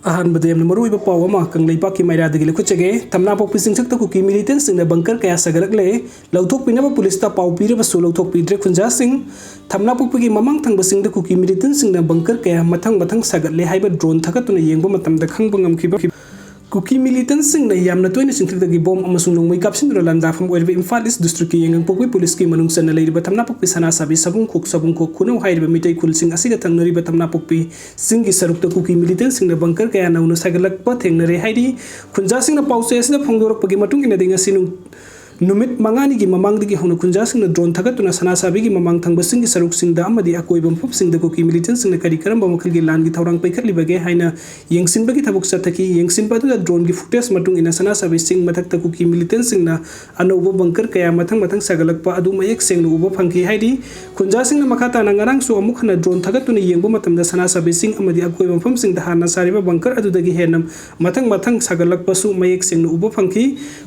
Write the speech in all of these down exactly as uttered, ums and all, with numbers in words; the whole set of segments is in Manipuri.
ꯑꯍꯥꯟꯕꯗ ꯌꯥꯝꯅ ꯃꯔꯨꯑꯣꯏꯕ ꯄꯥꯎ ꯑꯃ ꯀꯪꯂꯩꯄꯥꯛꯀꯤ ꯃꯩꯔꯥꯗꯒꯤ ꯂꯧꯈꯠꯆꯒꯦ꯫ ꯊꯝꯅꯥꯄꯣꯛꯄꯤ ꯆꯤꯡꯊꯛꯇ ꯀꯨꯀꯤ ꯃꯤꯂꯤꯇꯦꯟꯁꯤꯡꯅ ꯕꯪꯀꯔ ꯀꯌꯥ ꯁꯥꯒꯠꯂꯛꯂꯦ꯫ ꯂꯧꯊꯣꯛꯄꯤꯅꯕ ꯄꯨꯂꯤꯁꯇ ꯄꯥꯎ ꯄꯤꯔꯕꯁꯨ ꯂꯧꯊꯣꯛꯄꯤꯗ꯭ꯔꯦ ꯈꯨꯟꯖꯥꯁꯤꯡ꯫ ꯊꯝꯅꯥꯄꯣꯛꯄꯤꯒꯤ ꯃꯃꯥꯡ ꯊꯪꯕꯁꯤꯡꯗ ꯀꯨꯀꯤ ꯃꯤꯂꯤꯇꯦꯟꯁꯤꯡꯅ ꯕꯪꯀꯔ ꯀꯌꯥ ꯃꯊꯪ ꯃꯊꯪ ꯁꯥꯒꯠꯂꯦ ꯍꯥꯏꯕ ꯗ꯭ꯔꯣꯟ ꯊꯥꯒꯠꯇꯨꯅ ꯌꯦꯡꯕ ꯃꯇꯝꯗ ꯈꯪꯕ ꯉꯝꯈꯤꯕ꯫ ꯀꯨꯀꯤ ꯃꯤꯂꯤꯇꯦꯟꯁꯤꯡꯅ ꯌꯥꯝꯅ ꯇꯣꯏꯅ ꯆꯤꯡꯊꯛꯇꯒꯤ ꯕꯣꯝ ꯑꯃꯁꯨꯡ ꯅꯣꯡꯃꯩ ꯀꯥꯞꯁꯤꯟꯗꯨꯅ ꯂꯥꯟꯗꯥꯐꯝ ꯑꯣꯏꯔꯤꯕ ꯏꯝꯐꯥꯜ ꯏꯁ ꯗꯤꯁꯇ꯭ꯔꯤꯛꯀꯤ ꯌꯥꯏꯉꯪꯄꯣꯛꯄꯤ ꯄꯨꯂꯤꯁꯀꯤ ꯃꯅꯨꯡ ꯆꯟꯅ ꯂꯩꯔꯤꯕ ꯊꯝꯅꯥꯄꯣꯛꯄꯤ, ꯁꯅꯥꯁꯥꯕꯤ, ꯁꯕꯨꯡꯈꯣꯛ, ꯁꯕꯨꯡꯈꯣꯛ ꯈꯨꯅꯧ ꯍꯥꯏꯔꯤꯕ ꯃꯤꯇꯩ ꯈꯨꯜꯁꯤꯡ ꯑꯁꯤꯒ ꯊꯪꯅꯔꯤꯕ ꯊꯝꯅꯥꯄꯣꯛꯄꯤ ꯆꯤꯡꯒꯤ ꯁꯔꯨꯛꯇ ꯀꯨꯀꯤ ꯃꯤꯂꯤꯇꯦꯟꯁꯤꯡꯅ ꯕꯪꯀꯔ ꯀꯌꯥ ꯅꯧꯅ ꯁꯥꯒꯠꯂꯛꯄ ꯊꯦꯡꯅꯔꯦ ꯍꯥꯏꯔꯤ꯫ ꯈꯨꯟꯖꯥꯁꯤꯡꯅ ꯄꯥꯎꯆꯦ ꯑꯁꯤꯗ ꯐꯣꯡꯗꯣꯔꯛꯄꯒꯤ ꯃꯇꯨꯡ ꯏꯟꯅꯗꯤ ꯉꯁꯤ ꯅꯨꯡ-, ꯅꯨꯃꯤꯠ ꯃꯉꯥꯅꯤꯒꯤ ꯃꯃꯥꯡꯗꯒꯤ ꯍꯧꯅ ꯈꯨꯟꯖꯥꯁꯤꯡꯅ ꯗ꯭ꯔꯣꯟ ꯊꯥꯒꯠꯇꯨꯅ ꯁꯅꯥꯁꯥꯕꯤꯒꯤ ꯃꯃꯥꯡ ꯊꯪꯕꯁꯤꯡꯒꯤ ꯁꯔꯨꯛꯁꯤꯡꯗ ꯑꯃꯗꯤ ꯑꯀꯣꯏꯕ ꯃꯐꯝꯁꯤꯡꯗ ꯀꯨꯀꯤ ꯃꯤꯂꯤꯇꯦꯟꯁꯤꯡꯅ ꯀꯔꯤ ꯀꯔꯝꯕ ꯃꯈꯜꯒꯤ ꯂꯥꯟꯒꯤ ꯊꯧꯔꯥꯡ ꯄꯥꯏꯈꯠꯂꯤꯕꯒꯦ ꯍꯥꯏꯅ ꯌꯦꯡꯁꯤꯟꯕꯒꯤ ꯊꯕꯛ ꯆꯠꯊꯈꯤ꯫ ꯌꯦꯡꯁꯤꯟꯕ ꯑꯗꯨꯗ ꯗ꯭ꯔꯣꯟꯒꯤ ꯐꯨꯇꯦꯖ ꯃꯇꯨꯡ ꯏꯟꯅ ꯁꯅꯥꯁꯥꯕꯤ ꯆꯤꯡ ꯃꯊꯛꯇ ꯀꯨꯀꯤ ꯃꯤꯂꯤꯇꯦꯟꯁꯤꯡꯅ ꯑꯅꯧꯕ ꯕꯪꯀꯔ ꯀꯌꯥ ꯃꯊꯪ ꯃꯊꯪ ꯁꯥꯒꯠꯂꯛꯄ ꯑꯗꯨ ꯃꯌꯦꯛ ꯁꯦꯡꯅ ꯎꯕ ꯐꯪꯈꯤ ꯍꯥꯏꯔꯤ꯫ ꯈꯨꯟꯖꯥꯁꯤꯡꯅ ꯃꯈꯥ ꯇꯥꯅ ꯉꯔꯥꯡꯁꯨ ꯑꯃꯨꯛ ꯍꯟꯅ ꯗ꯭ꯔꯣꯟ ꯊꯥꯒꯠꯇꯨꯅ ꯌꯦꯡꯕ ꯃꯇꯝꯗ ꯁꯅꯥꯁꯥꯕꯤ ꯆꯤꯡ ꯑꯃꯗꯤ ꯑꯀꯣꯏꯕ ꯃꯐꯝꯁꯤꯡꯗ ꯍꯥꯟꯅ ꯁꯥꯔꯤꯕ ꯕꯪꯀꯔ ꯑꯗꯨꯗꯒꯤ ꯍꯦꯟꯅ ꯃꯊꯪ ꯃꯊꯪ ꯁꯥꯒꯠꯂꯛꯄꯁꯨ ꯃꯌꯦꯛ ꯁꯦꯡꯅ ꯎꯕ ꯐꯪꯈꯤ꯫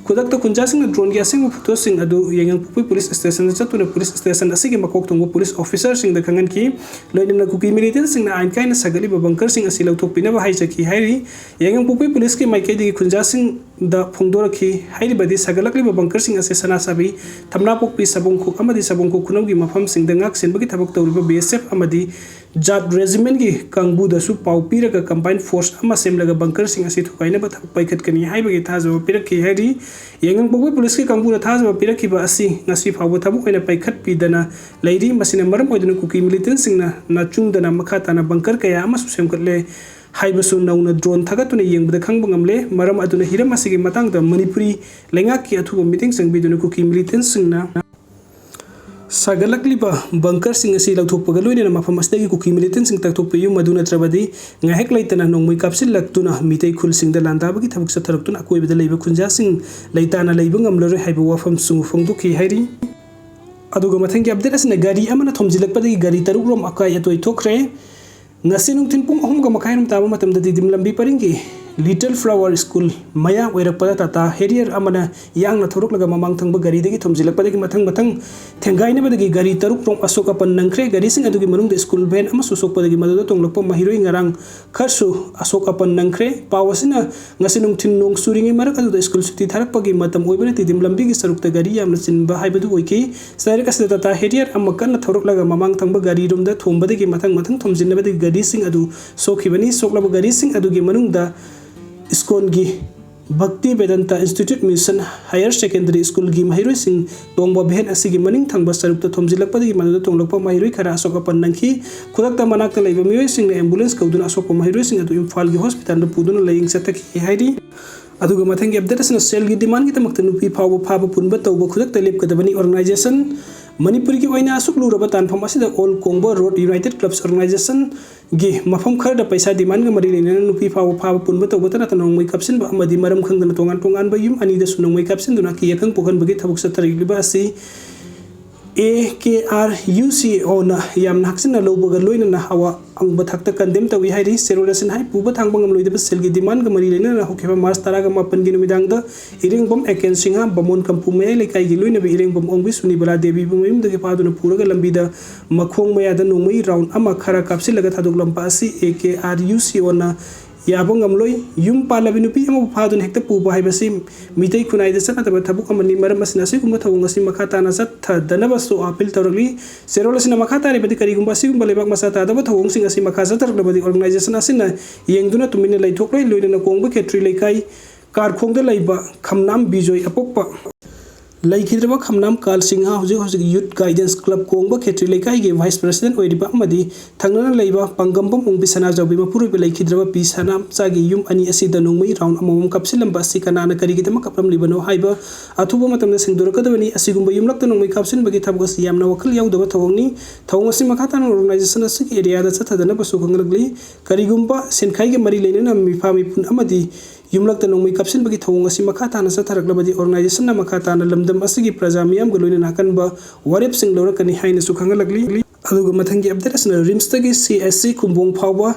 ꯈꯨꯗꯛꯇ ꯈꯨꯟꯖꯥꯁꯤꯡꯅ ꯗ꯭ꯔꯣꯟꯒꯤ ꯑꯁꯦꯡꯕ ꯐꯣꯇꯣꯁꯤꯡ ꯑꯗꯨ ꯌꯥꯏꯉꯪꯄꯣꯛꯄꯤ ꯄꯨꯂꯤꯁ ꯁ꯭ꯇꯦꯁꯟꯗ ꯆꯠꯇꯨꯅ ꯄꯨꯂꯤꯁ ꯁ꯭ꯇꯦꯁꯟ ꯑꯁꯤꯒꯤ ꯃꯀꯣꯛ ꯊꯣꯡꯕ ꯄꯨꯂꯤꯁ ꯑꯣꯐꯤꯁꯔꯁꯤꯡꯗ ꯈꯪꯍꯟꯈꯤ꯫ ꯂꯣꯏꯅꯅ ꯀꯨꯀꯤ ꯃꯤꯂꯤꯇꯦꯟꯁꯤꯡꯅ ꯑꯥꯏꯟ ꯀꯥꯏꯅ ꯁꯥꯒꯠꯂꯤꯕ ꯕꯪꯀꯔꯁꯤꯡ ꯑꯁꯤ ꯂꯧꯊꯣꯛꯄꯤꯅꯕ ꯍꯥꯏꯖꯈꯤ ꯍꯥꯏꯔꯤ꯫ ꯌꯥꯏꯉꯪꯄꯣꯛꯄꯤ ꯄꯨꯂꯤꯁꯀꯤ ꯃꯥꯏꯀꯩꯗꯒꯤ ꯈꯨꯟꯖꯥꯁꯤꯡꯗ ꯐꯣꯡꯗꯣꯔꯛꯈꯤ꯫ ꯍꯥꯏꯔꯤꯕꯗꯤ ꯁꯥꯒꯠꯂꯛꯂꯤꯕ ꯕꯪꯀꯔꯁꯤꯡ ꯑꯁꯤ ꯁꯅꯥꯁꯥꯕꯤ, ꯊꯝꯅꯥꯄꯣꯛꯄꯤ, ꯁꯕꯣꯡꯈꯣꯛ ꯑꯃꯗꯤ ꯁꯕꯣꯡꯈꯣꯛ ꯈꯨꯅꯧꯒꯤ ꯃꯐꯝꯁꯤꯡꯗ ꯉꯥꯛ ꯁꯦꯟꯕꯒꯤ ꯊꯕꯛ ꯇꯧꯔꯤꯕ ꯕꯤ ꯑꯦꯁ ꯑꯦꯐ ꯑꯃꯗꯤ ꯖꯥꯠ ꯔꯦꯖꯤꯃꯦꯟꯒꯤ ꯀꯥꯡꯕꯨꯗꯁꯨ ꯄꯥꯎ ꯄꯤꯔꯒ ꯀꯝꯕꯥꯏꯟ ꯐꯣꯔꯁ ꯑꯃ ꯁꯦꯝꯂꯒ ꯕꯪꯀꯔꯁꯤꯡ ꯑꯁꯤ ꯊꯨꯒꯥꯏꯅꯕ ꯊꯕꯛ ꯄꯥꯏꯈꯠꯀꯅꯤ ꯍꯥꯏꯕꯒꯤ ꯊꯥꯖꯕ ꯄꯤꯔꯛꯈꯤ ꯍꯥꯏꯔꯤ꯫ ꯌꯥꯏꯉꯪꯄꯣꯛꯄꯤ ꯄꯨꯂꯤꯁꯀꯤ ꯀꯥꯡꯕꯨꯅ ꯊꯥꯖꯕ ꯄꯤꯔꯛꯈꯤꯕ ꯑꯁꯤ ꯉꯁꯤ ꯐꯥꯎꯕ ꯊꯕꯛ ꯑꯣꯏꯅ ꯄꯥꯏꯈꯠꯄꯤꯗꯅ ꯂꯩꯔꯤ꯫ ꯃꯁꯤꯅ ꯃꯔꯝ ꯑꯣꯏꯗꯨꯅ ꯀꯨꯀꯤ ꯃꯤꯂꯤꯇꯦꯟꯁꯤꯡꯅ ꯅꯥꯆꯨꯡꯗꯅ ꯃꯈꯥ ꯇꯥꯅ ꯕꯪꯀꯔ ꯀꯌꯥ ꯑꯃꯁꯨ ꯁꯦꯝꯒꯠꯂꯦ ꯍꯥꯏꯕꯁꯨ ꯅꯧꯅ ꯗ꯭ꯔꯣꯟ ꯊꯥꯒꯠꯇꯨꯅ ꯌꯦꯡꯕꯗ ꯈꯪꯕ ꯉꯝꯂꯦ꯫ ꯃꯔꯝ ꯑꯗꯨꯅ ꯍꯤꯔꯝ ꯑꯁꯤꯒꯤ ꯃꯇꯥꯡꯗ ꯃꯅꯤꯄꯨꯔꯤ ꯂꯩꯉꯥꯛꯀꯤ ꯑꯊꯨꯕ ꯃꯤꯠꯌꯦꯡ ꯆꯪꯕꯤꯗꯨꯅ ꯀꯨꯀꯤ ꯃꯤꯂꯤꯇꯦꯟꯁꯤꯡꯅ ꯁꯥꯒꯠꯂꯛꯂꯤꯕ ꯕꯪꯀꯔꯁꯤꯡ ꯑꯁꯤ ꯂꯧꯊꯣꯛꯄꯒ ꯂꯣꯏꯅꯅ ꯃꯐꯝ ꯑꯁꯤꯗꯒꯤ ꯀꯨꯀꯤ ꯃꯤꯂꯤꯇꯦꯟꯁꯤꯡ ꯇꯥꯛꯊꯣꯛꯄꯤꯌꯨ, ꯃꯗꯨ ꯅꯠꯇ꯭ꯔꯕꯗꯤ ꯉꯥꯏꯍꯥꯛ ꯂꯩꯇꯅ ꯅꯣꯡꯃꯩ ꯀꯥꯞꯁꯤꯜꯂꯛꯇꯨꯅ ꯃꯤꯇꯩ ꯈꯨꯜꯁꯤꯡꯗ ꯂꯥꯟꯗꯥꯕꯒꯤ ꯊꯕꯛ ꯆꯠꯊꯔꯛꯇꯨꯅ ꯑꯀꯣꯏꯕꯗ ꯂꯩꯕ ꯈꯨꯟꯖꯥꯁꯤꯡ ꯂꯩꯇꯥꯅ ꯂꯩꯕ ꯉꯝꯂꯔꯣꯏ ꯍꯥꯏꯕ ꯋꯥꯐꯝꯁꯨ ꯐꯣꯡꯗꯣꯛꯈꯤ ꯍꯥꯏꯔꯤ꯫ ꯑꯗꯨꯒ ꯃꯊꯪꯒꯤ ꯑꯞꯗꯦꯠ ꯑꯁꯤꯅ ꯒꯥꯔꯤ ꯑꯃꯅ ꯊꯣꯝꯖꯤꯜꯂꯛꯄꯗꯒꯤ ꯒꯥꯔꯤ ꯇꯔꯨꯛ ꯔꯣꯝ ꯑꯀꯥꯏ ꯑꯇꯣꯏ ꯊꯣꯛꯈ꯭ꯔꯦ꯫ ꯉꯁꯤ ꯅꯨꯡꯊꯤꯜ ꯄꯨꯡ ꯑꯍꯨꯝꯒ ꯃꯈꯥꯏ ꯔꯣꯝ ꯇꯥꯕ ꯃꯇꯝꯗ ꯇꯤꯗꯤꯝ ꯂꯝꯕꯤ ꯄꯔꯤꯡꯒꯤ Little Flower School ꯃꯌꯥ ꯑꯣꯏꯔꯛꯄꯗ ꯇꯥꯇꯥ ꯍꯦꯔꯤꯌꯔ ꯑꯃꯅ ꯌꯥꯡꯅ ꯊꯧꯔꯛꯂꯒ ꯃꯃꯥꯡ ꯊꯪꯕ ꯒꯥꯔꯤꯗꯒꯤ ꯊꯣꯝꯖꯤꯜꯂꯛꯄꯗꯒꯤ ꯃꯊꯪ ꯃꯊꯪ ꯊꯦꯡꯒꯥꯏꯅꯕꯗꯒꯤ ꯒꯥꯔꯤ ꯇꯔꯨꯛ ꯔꯣꯝ ꯑꯁꯣꯛ ꯑꯄꯟ ꯅꯪꯈ꯭ꯔꯦ꯫ ꯒꯥꯔꯤꯁꯤꯡ ꯑꯗꯨꯒꯤ ꯃꯅꯨꯡꯗ ꯁ꯭ꯀꯨꯜ ꯚꯦꯟ ꯑꯃꯁꯨ ꯁꯣꯛꯄꯗꯒꯤ ꯃꯗꯨꯗ ꯇꯣꯡꯂꯛꯄ ꯃꯍꯩꯔꯣꯏ ꯉꯔꯥꯡ ꯈꯔꯁꯨ ꯑꯁꯣꯛ ꯑꯄꯟ ꯅꯪꯈ꯭ꯔꯦ꯫ ꯄꯥꯎ ꯑꯁꯤꯅ ꯉꯁꯤ ꯅꯨꯡꯊꯤꯜ ꯅꯣꯡ ꯆꯨꯔꯤꯉꯩ ꯃꯔꯛ ꯑꯗꯨꯗ ꯁ꯭ꯀꯨꯜ ꯁꯨꯇꯤ ꯊꯥꯔꯛꯄꯒꯤ ꯃꯇꯝ ꯑꯣꯏꯕꯅ ꯇꯤꯗꯤꯝ ꯂꯝꯕꯤꯒꯤ ꯁꯔꯨꯛꯇ ꯒꯥꯔꯤ ꯌꯥꯝꯅ ꯆꯤꯟꯕ ꯍꯥꯏꯕꯗꯨ ꯑꯣꯏꯈꯤ꯫ ꯆꯩꯔꯛ ꯑꯁꯤꯗ ꯇꯥꯇꯥ ꯍꯦꯔꯤꯌꯔ ꯑꯃ ꯀꯟꯅ ꯊꯧꯔꯛꯂꯒ ꯃꯃꯥꯡ ꯊꯪꯕ ꯒꯥꯔꯤꯔꯣꯝꯗ ꯊꯣꯝꯕꯗꯒꯤ ꯃꯊꯪ ꯃꯊꯪ ꯊꯣꯝꯖꯤꯟꯅꯕꯗꯒꯤ ꯒꯥꯔꯤꯁꯤꯡ ꯑꯗꯨ ꯁꯣꯛꯈꯤꯕꯅꯤ꯫ ꯁꯣꯛꯂꯕ ꯒꯥꯔꯤꯁꯤꯡ ꯑꯗꯨꯒꯤ ꯃꯅꯨꯡꯗ ꯁ꯭ꯀꯨꯜꯒꯤ ꯚꯛꯇꯤ ꯕꯦꯗꯟꯇ ꯏꯟꯁꯇꯤꯇ꯭ꯌꯨꯠ ꯃꯤꯁꯟ ꯍꯥꯌꯔ ꯁꯦꯀꯦꯟꯗꯔꯤ ꯁ꯭ꯀꯨꯜꯒꯤ ꯃꯍꯩꯔꯣꯏꯁꯤꯡ ꯇꯣꯡꯕ ꯚꯦꯟ ꯑꯁꯤꯒꯤ ꯃꯅꯤꯡ ꯊꯪꯕ ꯁꯔꯨꯛꯇ ꯊꯣꯝꯖꯤꯜꯂꯛꯄꯗꯒꯤ ꯃꯗꯨꯗ ꯇꯣꯡꯂꯛꯄ ꯃꯍꯩꯔꯣꯏ ꯈꯔ ꯑꯁꯣꯛ ꯑꯄꯟ ꯅꯪꯈꯤ꯫ ꯈꯨꯗꯛꯇ ꯃꯅꯥꯛꯇ ꯂꯩꯕ ꯃꯤꯑꯣꯏꯁꯤꯡꯅ ꯑꯦꯝꯕꯨꯂꯦꯟꯁ ꯀꯧꯗꯨꯅ ꯑꯁꯣꯛꯄ ꯃꯍꯩꯔꯣꯏꯁꯤꯡ ꯑꯗꯨ ꯏꯝꯐꯥꯜꯒꯤ ꯍꯣꯁꯄꯤꯇꯥꯜꯗ ꯄꯨꯗꯨꯅ ꯂꯥꯌꯦꯡ ꯆꯠꯊꯈꯤ ꯍꯥꯏꯔꯤ꯫ ꯑꯗꯨꯒ ꯃꯊꯪꯒꯤ ꯑꯞꯗꯦꯠ ꯑꯁꯤꯅ ꯁꯦꯜꯒꯤ ꯗꯤꯃꯥꯟꯒꯤꯗꯃꯛꯇ ꯅꯨꯄꯤ ꯐꯥꯎꯕ ꯐꯥꯕ ꯄꯨꯟꯕ ꯇꯧꯕ ꯈꯨꯗꯛꯇ ꯂꯦꯞꯀꯗꯕꯅꯤ꯫ ꯑꯣꯔꯒꯅꯥꯏꯖꯦꯁꯟ ꯃꯅꯤꯄꯨꯔꯒꯤ ꯑꯣꯏꯅ ꯑꯁꯨꯛ ꯂꯨꯔꯕ ꯇꯥꯟꯐꯝ ꯑꯁꯤꯗ ꯑꯣꯜ ꯀꯣꯡꯕ ꯔꯣꯗ ꯌꯨꯅꯥꯏꯇꯦꯗ ꯀ꯭ꯂꯕꯁ ꯑꯣꯔꯒꯅꯥꯏꯖꯦꯁꯟꯒꯤ ꯃꯐꯝ ꯈꯔꯗ ꯄꯩꯁꯥ ꯗꯤꯃꯥꯟꯒ ꯃꯔꯤ ꯂꯩꯅꯅ ꯅꯨꯄꯤ ꯐꯥꯎꯕ ꯐꯥꯕ ꯄꯨꯟꯕ ꯇꯧꯕꯇ ꯅꯠꯇꯅ ꯅꯣꯡꯃꯩ ꯀꯥꯞꯁꯤꯟꯕ ꯑꯃꯗꯤ ꯃꯔꯝ ꯈꯪꯗꯅ ꯇꯣꯉꯥꯟ ꯇꯣꯉꯥꯟꯕ ꯌꯨꯝ ꯑꯅꯤꯗꯁꯨ ꯅꯣꯡꯃꯩ ꯀꯥꯞꯁꯤꯟꯗꯨꯅ ꯑꯀꯤ ꯑꯈꯪ ꯄꯣꯛꯍꯟꯕꯒꯤ ꯊꯕꯛ ꯆꯠꯊꯔꯛꯂꯤꯕ ꯑꯁꯤ ꯑꯦ ꯀꯦ ꯑꯥꯔ ꯌꯨ ꯁꯤ ꯑꯣꯅ ꯌꯥꯝꯅ ꯍꯛꯆꯤꯟꯅ ꯂꯧꯕꯒ ꯂꯣꯏꯅꯅ ꯑꯋꯥꯡꯕ ꯊꯥꯛꯇ ꯀꯟꯗꯦꯝ ꯇꯧꯏ ꯍꯥꯏꯔꯤ꯫ ꯆꯦꯔꯣꯜ ꯑꯁꯤꯅ ꯍꯥꯏ ꯄꯨꯕ ꯊꯥꯡꯕ ꯉꯝꯂꯣꯏꯗꯕ ꯁꯦꯜꯒꯤ ꯗꯤꯃꯥꯟꯒ ꯃꯔꯤ ꯂꯩꯅꯅ ꯍꯧꯈꯤꯕ ꯃꯥꯔꯆ ꯇꯔꯥꯒ ꯃꯥꯄꯟꯒꯤ ꯅꯨꯃꯤꯗꯥꯡꯗ ꯏꯔꯦꯡꯕꯝ ꯑꯦꯀꯦꯟ ꯁꯤꯡꯍ, ꯕꯥꯃꯣꯟ ꯀꯝꯄꯨ ꯃꯌꯥꯏ ꯂꯩꯀꯥꯏꯒꯤ ꯂꯣꯏꯅꯕꯤ ꯏꯔꯦꯡꯕꯝ ꯑꯣꯡꯕꯤ ꯁꯨꯅꯤꯕꯂꯥ ꯗꯦꯕꯤꯕꯨ ꯃꯌꯨꯝꯗꯒꯤ ꯐꯥꯗꯨꯅ ꯄꯨꯔꯒ ꯂꯝꯕꯤꯗ ꯃꯈꯣꯡ ꯃꯌꯥꯗ ꯅꯣꯡꯃꯩ ꯔꯥꯎꯟ ꯑꯃ ꯈꯔ ꯀꯥꯞꯁꯤꯜꯂꯒ ꯊꯥꯗꯣꯛꯂꯝꯕ ꯑꯁꯤ ꯑꯦ ꯀꯦ ꯑꯥꯔ ꯌꯨ ꯁꯤ ꯑꯣꯅ ꯌꯥꯕ ꯉꯝꯂꯣꯏ꯫ ꯌꯨꯝ ꯄꯥꯜꯂꯕꯤ ꯅꯨꯄꯤ ꯑꯃꯕꯨ ꯐꯥꯗꯨꯅ ꯍꯦꯛꯇ ꯄꯨꯕ ꯍꯥꯏꯕꯁꯤ ꯃꯤꯇꯩ ꯈꯨꯟꯅꯥꯏꯗ ꯆꯠꯅꯗꯕ ꯊꯕꯛ ꯑꯃꯅꯤ꯫ ꯃꯔꯝ ꯑꯁꯤꯅ ꯑꯁꯤꯒꯨꯝꯕ ꯊꯧꯑꯣꯡ ꯑꯁꯤ ꯃꯈꯥ ꯇꯥꯅ ꯆꯠꯊꯗꯅꯕꯁꯨ ꯑꯥꯄꯤꯜ ꯇꯧꯔꯛꯂꯤ꯫ ꯆꯦꯔꯣꯜ ꯑꯁꯤꯅ ꯃꯈꯥ ꯇꯥꯔꯤꯕꯗꯤ, ꯀꯔꯤꯒꯨꯝꯕ ꯑꯁꯤꯒꯨꯝꯕ ꯂꯩꯕꯥꯛ ꯃꯆꯥ ꯇꯥꯗꯕ ꯊꯧꯑꯣꯡꯁꯤꯡ ꯑꯁꯤ ꯃꯈꯥ ꯆꯠꯊꯔꯛꯂꯕꯗꯤ ꯑꯣꯔꯒꯅꯥꯏꯖꯦꯁꯟ ꯑꯁꯤꯅ ꯌꯦꯡꯗꯨꯅ ꯇꯨꯃꯤꯟꯅ ꯂꯩꯊꯣꯛꯂꯣꯏ꯫ ꯂꯣꯏꯅꯅ ꯀꯣꯡꯕ ꯈꯦꯇ꯭ꯔꯤ ꯂꯩꯀꯥꯏ ꯀꯥꯔꯈꯣꯡꯗ ꯂꯩꯕ ꯈꯝꯅꯥꯝ ꯕꯤꯖꯣꯏ ꯑꯄꯣꯛꯄ ꯂꯩꯈꯤꯗ꯭ꯔꯕ ꯈꯝꯅꯥꯝ ꯀꯥꯜ ꯁꯤꯡꯍ ꯍꯧꯖꯤꯛ ꯍꯧꯖꯤꯛ ꯌꯨꯠ ꯒꯥꯏꯗꯦꯟꯁ ꯀ꯭ꯂꯕ ꯀꯣꯡꯕ ꯈꯦꯇ꯭ꯔꯤ ꯂꯩꯀꯥꯏꯒꯤ ꯚꯥꯏꯁ ꯄ꯭ꯔꯁꯤꯗꯦꯟꯠ ꯑꯣꯏꯔꯤꯕ ꯑꯃꯗꯤ ꯊꯪꯅꯅ ꯂꯩꯕ ꯄꯥꯡꯒꯝꯕꯝ ꯑꯣꯡꯕꯤ ꯁꯅꯥꯖꯥꯎꯕꯤ ꯃꯄꯨꯔꯣꯏꯕ ꯂꯩꯈꯤꯗ꯭ꯔꯕ ꯄꯤ ꯁꯅꯥꯝꯆꯥꯒꯤ ꯌꯨꯝ ꯑꯅꯤ ꯑꯁꯤꯗ ꯅꯣꯡꯃꯩ ꯔꯥꯎꯟ ꯑꯃꯃꯝ ꯀꯥꯞꯁꯤꯜꯂꯝꯕ ꯑꯁꯤ ꯀꯅꯥꯅ ꯀꯔꯤꯒꯤꯗꯃꯛ ꯀꯥꯞꯂꯝꯂꯤꯕꯅꯣ ꯍꯥꯏꯕ ꯑꯊꯨꯕ ꯃꯇꯝꯗ ꯁꯦꯡꯗꯣꯔꯛꯀꯗꯕꯅꯤ꯫ ꯑꯁꯤꯒꯨꯝꯕ ꯌꯨꯝꯂꯛꯇ ꯅꯣꯡꯃꯩ ꯀꯥꯞꯁꯤꯟꯕꯒꯤ ꯊꯕꯛ ꯑꯁꯤ ꯌꯥꯝꯅ ꯋꯥꯈꯜ ꯌꯥꯎꯗꯕ ꯊꯧꯑꯣꯡꯅꯤ꯫ ꯊꯧꯑꯣꯡ ꯑꯁꯤ ꯃꯈꯥ ꯇꯥꯅ ꯑꯣꯔꯒꯅꯥꯏꯖꯦꯁꯟ ꯑꯁꯤꯒꯤ ꯑꯦꯔꯤꯌꯥꯗ ꯆꯠꯊꯗꯅꯕꯁꯨ ꯈꯪꯍꯜꯂꯛꯂꯤ꯫ ꯀꯔꯤꯒꯨꯝꯕ ꯁꯦꯟꯈꯥꯏꯒ ꯃꯔꯤ ꯂꯩꯅꯅ ꯃꯤꯐꯥ ꯃꯤꯄꯨꯟ ꯑꯃꯗꯤ ꯌꯨꯝꯂꯛꯇ ꯅꯣꯡꯃꯩ ꯀꯥꯞꯁꯤꯟꯕꯒꯤ ꯊꯧꯑꯣꯡ ꯑꯁꯤ ꯃꯈꯥ ꯇꯥꯅ ꯆꯠꯊꯔꯛꯂꯕꯗꯤ ꯑꯣꯔꯒꯅꯥꯏꯖꯦꯁꯟꯅ ꯃꯈꯥ ꯇꯥꯅ ꯂꯝꯗꯝ ꯑꯁꯤꯒꯤ ꯄ꯭ꯔꯖꯥ ꯃꯤꯌꯥꯝꯒ ꯂꯣꯏꯅꯅ ꯑꯀꯟꯕ ꯋꯥꯔꯦꯞꯁꯤꯡ ꯂꯧꯔꯛꯀꯅꯤ ꯍꯥꯏꯅꯁꯨ ꯈꯪꯍꯜꯂꯛꯂꯤ꯫ ꯑꯗꯨꯒ ꯃꯊꯪꯒꯤ ꯑꯞꯗꯦꯠ ꯑꯁꯤꯅ ꯔꯤꯝꯁꯇꯒꯤ ꯁꯤ ꯑꯦꯁ ꯁꯤ ꯈꯨꯝꯕꯣꯡ ꯐꯥꯎꯕ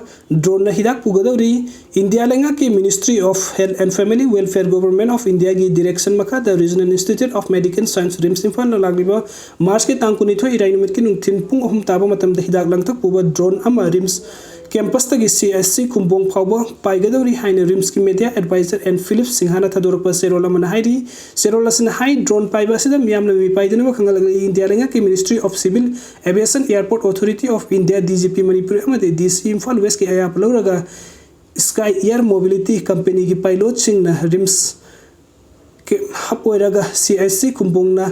ꯗ꯭ꯔꯣꯟꯅ ꯍꯤꯗꯥꯛ ꯄꯨꯒꯗꯧꯔꯤ꯫ ꯏꯟꯗꯤꯌꯥ ꯂꯩꯉꯥꯛꯀꯤ Ministry of Health and Family Welfare, Government of Indiaꯒꯤ direction ꯃꯈꯥꯗ Regional Institute of Medical Science, RIMS ꯏꯝꯐꯥꯜꯅ ꯂꯥꯛꯂꯤꯕ ꯃꯥꯔꯆꯀꯤ ꯇꯥꯡ ꯀꯨꯟꯅꯤꯊꯣꯏ ꯏꯔꯥꯏ ꯅꯨꯃꯤꯠꯀꯤ ꯅꯨꯡꯊꯤꯜ ꯄꯨꯡ ꯑꯍꯨꯝ ꯇꯥꯕ ꯃꯇꯝꯗ ꯍꯤꯗꯥꯛ ꯂꯥꯡꯊꯛ ꯄꯨꯕ ꯗ꯭ꯔꯣꯟ ꯑꯃ RIMS ꯀꯦꯝꯄꯁꯇꯒꯤ C S C Khumbong ꯐꯥꯎꯕ ꯄꯥꯏꯒꯗꯧꯔꯤ ꯍꯥꯏꯅ ꯔꯤꯝꯁꯀꯤ media advisor ꯑꯦꯟ ꯐꯤꯂꯤꯞ ꯁꯤꯡꯍꯥꯅ ꯊꯥꯗꯣꯔꯛꯄ ꯆꯦꯔꯣꯜ ꯑꯃꯅ ꯍꯥꯏꯔꯤ꯫ ꯆꯦꯔꯣꯜ ꯑꯁꯤꯅ ꯍꯥꯏ, ꯗ꯭ꯔꯣꯟ ꯄꯥꯏꯕ ꯑꯁꯤꯗ ꯃꯤꯌꯥꯝꯅ ꯃꯤꯄꯥꯏꯗꯅꯕ ꯈꯪꯍꯜꯂꯛꯂꯤ꯫ ꯏꯟꯗꯤꯌꯥ ꯂꯩꯉꯥꯛꯀꯤ Ministry of Civil Aviation, Airport Authority of India, D G P Manipur ꯑꯃꯗꯤ D C ꯏꯝꯐꯥꯜ ꯋꯦꯁꯀꯤ ꯑꯌꯥꯕ ꯂꯧꯔꯒ Sky Air Mobility ꯀꯝꯄꯦꯅꯤꯒꯤ ꯄꯥꯏꯂꯣꯠꯁꯤꯡꯅ ꯔꯤꯝꯁ ꯍꯕ ꯑꯣꯏꯔꯒ ꯁꯤ ꯑꯦꯁ ꯁꯤ ꯈꯨꯝꯕꯣꯡꯅ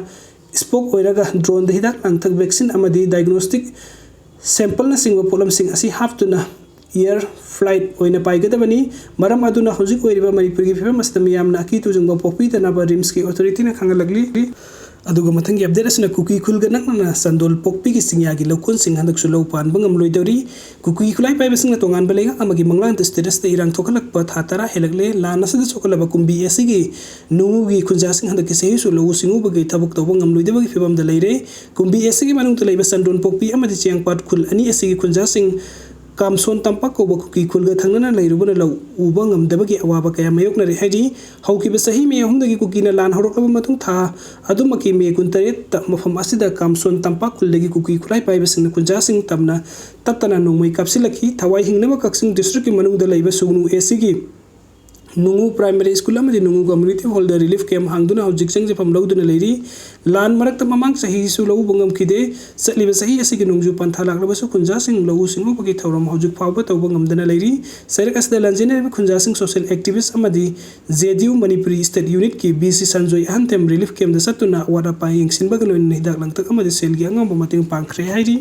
spoke ꯑꯣꯏꯔꯒ ꯗ꯭ꯔꯣꯟꯗ ꯍꯤꯗꯥꯛ ꯂꯥꯡꯊꯛ, vaccine ꯑꯃꯗꯤ diagnostic sampleꯅꯆꯤꯡꯕ ꯄꯣꯠꯂꯝꯁꯤꯡ ꯑꯁꯤ ꯍꯥꯞꯇꯨꯅ air flight ꯑꯣꯏꯅ ꯄꯥꯏꯒꯗꯕꯅꯤ꯫ ꯃꯔꯝ ꯑꯗꯨꯅ ꯍꯧꯖꯤꯛ ꯑꯣꯏꯔꯤꯕ ꯃꯅꯤꯄꯨꯔꯒꯤ ꯐꯤꯕꯝ ꯑꯁꯤꯗ ꯃꯤꯌꯥꯝꯅ ꯑꯀꯤ ꯇꯨꯖꯨꯡꯕ ꯄꯣꯛꯄꯤꯗꯅꯕ ꯔꯤꯝꯁꯀꯤ ꯑꯣꯊꯣꯔꯤꯇꯤꯅ ꯈꯪꯍꯜꯂꯛꯂꯤ꯫ ꯑꯗꯨꯒ ꯃꯊꯪꯒꯤ ꯑꯞꯗꯦꯠ ꯑꯁꯤꯅ ꯀꯨꯀꯤ ꯈꯨꯜꯒ ꯅꯛꯅꯅ ꯆꯟꯗꯣꯜ ꯄꯣꯛꯄꯤꯒꯤ ꯆꯤꯡꯌꯥꯒꯤ ꯂꯧꯀꯣꯟꯁꯤꯡ ꯍꯟꯗꯛꯁꯨ ꯂꯧ ꯄꯥꯟꯕ ꯉꯝꯂꯣꯏꯗꯧꯔꯤ꯫ ꯀꯨꯀꯤ ꯈꯨꯠꯂꯥꯏ ꯄꯥꯏꯕꯁꯤꯡꯅ ꯇꯣꯉꯥꯟꯕ ꯂꯩꯉꯥꯛ ꯑꯃꯒꯤ ꯃꯪꯂꯥꯟꯗ ꯁ꯭ꯇꯦꯇꯁꯇ ꯏꯔꯥꯡ ꯊꯣꯛꯍꯜꯂꯛꯄ ꯊꯥ ꯇꯔꯥ ꯍꯦꯜꯂꯛꯂꯦ꯫ ꯂꯥꯟ ꯑꯁꯤꯗ ꯁꯣꯛꯍꯜꯂꯕ ꯀꯨꯝꯕꯤ ꯑꯁꯤꯒꯤ ꯅꯨꯡꯉꯨꯒꯤ ꯈꯨꯟꯖꯥꯁꯤꯡ ꯍꯟꯗꯛꯀꯤ ꯆꯍꯤꯁꯨ ꯂꯧꯎ ꯁꯤꯡꯎꯕꯒꯤ ꯊꯕꯛ ꯇꯧꯕ ꯉꯝꯂꯣꯏꯗꯕꯒꯤ ꯐꯤꯕꯝꯗ ꯂꯩꯔꯦ꯫ ꯀꯨꯝꯕꯤ ꯑꯁꯤꯒꯤ ꯃꯅꯨꯡꯗ ꯂꯩꯕ ꯆꯟꯗꯣꯟꯄꯣꯛꯄꯤ ꯑꯃꯗꯤ ꯆꯦꯡꯄꯥꯠ ꯈꯨꯜ ꯑꯅꯤ ꯑꯁꯤꯒꯤ ꯈꯨꯟꯖꯥꯁꯤꯡ ꯀꯥꯝꯁꯣꯟ ꯇꯝꯄꯥꯛ ꯀꯧꯕ ꯀꯨꯀꯤ ꯈꯨꯜꯒ ꯊꯪꯅꯅ ꯂꯩꯔꯨꯕꯅ ꯂꯧ ꯎꯕ ꯉꯝꯗꯕꯒꯤ ꯑꯋꯥꯕ ꯀꯌꯥ ꯃꯥꯌꯣꯛꯅꯔꯦ ꯍꯥꯏꯔꯤ꯫ ꯍꯧꯈꯤꯕ ꯆꯍꯤ ꯃꯦ ꯑꯍꯨꯝꯗꯒꯤ ꯀꯨꯀꯤꯅ ꯂꯥꯟ ꯍꯧꯔꯛꯂꯕ ꯃꯇꯨꯡ ꯊꯥ ꯑꯗꯨꯃꯛꯀꯤ ꯃꯦ ꯀꯨꯟꯇꯔꯦꯠꯇ ꯃꯐꯝ ꯑꯁꯤꯗ ꯀꯥꯝꯁꯣꯟ ꯇꯝꯄꯥꯛ ꯈꯨꯜꯗꯒꯤ ꯀꯨꯀꯤ ꯈꯨꯠꯂꯥꯏ ꯄꯥꯏꯕꯁꯤꯡꯅ ꯈꯨꯟꯖꯥꯁꯤꯡ ꯇꯝꯅ ꯇꯠꯇꯅ ꯅꯣꯡꯃꯩ ꯀꯥꯞꯁꯤꯜꯂꯛꯈꯤ꯫ ꯊꯋꯥꯏ ꯍꯤꯡꯅꯕ ꯀꯛꯆꯤꯡ ꯗꯤꯁꯇ꯭ꯔꯤꯛꯀꯤ ꯃꯅꯨꯡꯗ ꯂꯩꯕ ꯁꯨꯒꯅꯨ ꯑꯦꯁꯤꯒꯤ ꯅꯨꯡꯉꯨ ꯄ꯭ꯔꯥꯏꯃꯔꯤ ꯁ꯭ꯀꯨꯜ ꯑꯃꯗꯤ ꯅꯨꯡꯉꯨ ꯀꯝꯃ꯭ꯌꯨꯅꯤꯇꯤ ꯍꯣꯜꯗ ꯔꯤꯂꯤꯐ ꯀꯦꯝꯞ ꯍꯥꯡꯗꯨꯅ ꯍꯧꯖꯤꯛ ꯆꯪꯖꯐꯝ ꯂꯧꯗꯨꯅ ꯂꯩꯔꯤ꯫ ꯂꯥꯟ ꯃꯔꯛꯇ ꯃꯃꯥꯡ ꯆꯍꯤꯁꯨ ꯂꯧ ꯎꯕ ꯉꯝꯈꯤꯗꯦ꯫ ꯆꯠꯂꯤꯕ ꯆꯍꯤ ꯑꯁꯤꯒꯤ ꯅꯣꯡꯖꯨ ꯄꯟꯊꯥ ꯂꯥꯛꯂꯕꯁꯨ ꯈꯨꯟꯖꯥꯁꯤꯡ ꯂꯧꯎ ꯁꯤꯡꯎꯕꯒꯤ ꯊꯧꯔꯝ ꯍꯧꯖꯤꯛ ꯐꯥꯎꯕ ꯇꯧꯕ ꯉꯝꯗꯅ ꯂꯩꯔꯤ꯫ ꯆꯩꯔꯛ ꯑꯁꯤꯗ ꯂꯥꯟꯖꯦꯟꯅꯔꯤꯕ ꯈꯨꯟꯖꯥꯁꯤꯡ ꯁꯣꯁꯤꯌꯦꯜ ꯑꯦꯛꯇꯤꯚꯤꯁ ꯑꯃꯗꯤ J D U Manipuri state ꯌꯨꯅꯤꯠꯀꯤ ꯕꯤ ꯁꯤ ꯁꯟꯖꯣꯏ ꯑꯍꯟꯊꯦꯝ ꯔꯤꯂꯤꯐ ꯀꯦꯝꯞꯇ ꯆꯠꯇꯨꯅ ꯑꯋꯥꯠ ꯑꯄꯥ ꯌꯦꯡꯁꯤꯟꯕꯒ ꯂꯣꯏꯅꯅ ꯍꯤꯗꯥꯛ ꯂꯥꯡꯊꯛ ꯑꯃꯗꯤ ꯁꯦꯜꯒꯤ ꯑꯉꯝꯕ ꯃꯇꯦꯡ ꯄꯥꯡꯈ꯭ꯔꯦ ꯍꯥꯏꯔꯤ꯫